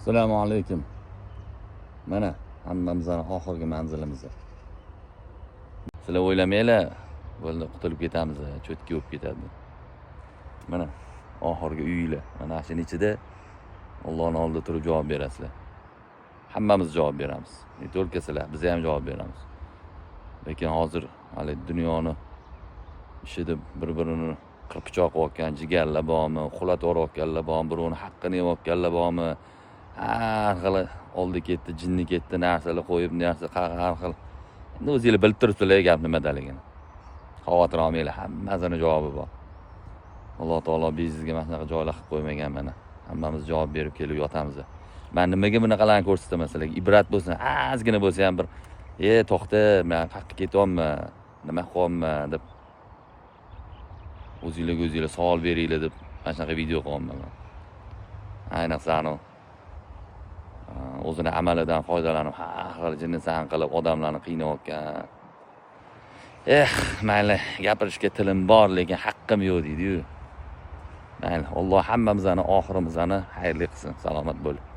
Assalomu alaykum. Mana hammamizni oxirgi manzilimiz. Sizlar o'ylamanglar, bo'ldi, qutulib ketamiz, cho'tki bo'lib ketadi. Mana oxirgi uylar. Mana shuni ichida Allohning oldida turib javob berasizlar. Hammamiz javob beramiz. Не только sizlar, biz ham javob beramiz. Lekin hozir hali dunyoni ishida bir-birini qirpichoq qilayotgan jigarlar bormi, uxlatib yuborayotganlar bormi, birovni haqqini yeyotganlar bormi? Har xil oldi ketdi, jinni ketdi narsalar qo'yib, narsa har xil. Endi o'zinglar bilib turibsizlar gap nimadaligini. Xavotir olmanglar, hammasini javobi bor. Alloh taolo bizga mana shunaqa joylar qilib qo'ymagan mana. Hammamiz javob berib kelib yotamiz. Man nimaga bunaqalarni ko'rsataman sizlarga? Ibrat bo'lsin, ozgina bo'lsa ham bir, to'xta, men qayerga ketyapman, nima qilyapman deb o'zinglarga o'zinglar savol beringlar deb mana shunaqa video qilyapman man. Ayniqsa anavi o'zini amalidan foydalanib har xil jinnisan qilib odamlarni qiynayotgan. Eh, mayli, gapirishga tilim bor, lekin haqqim yo'q deydi-yu. Mayli, Alloh hammamizni oxirimizni xayrli qilsin. Salomat bo'ling.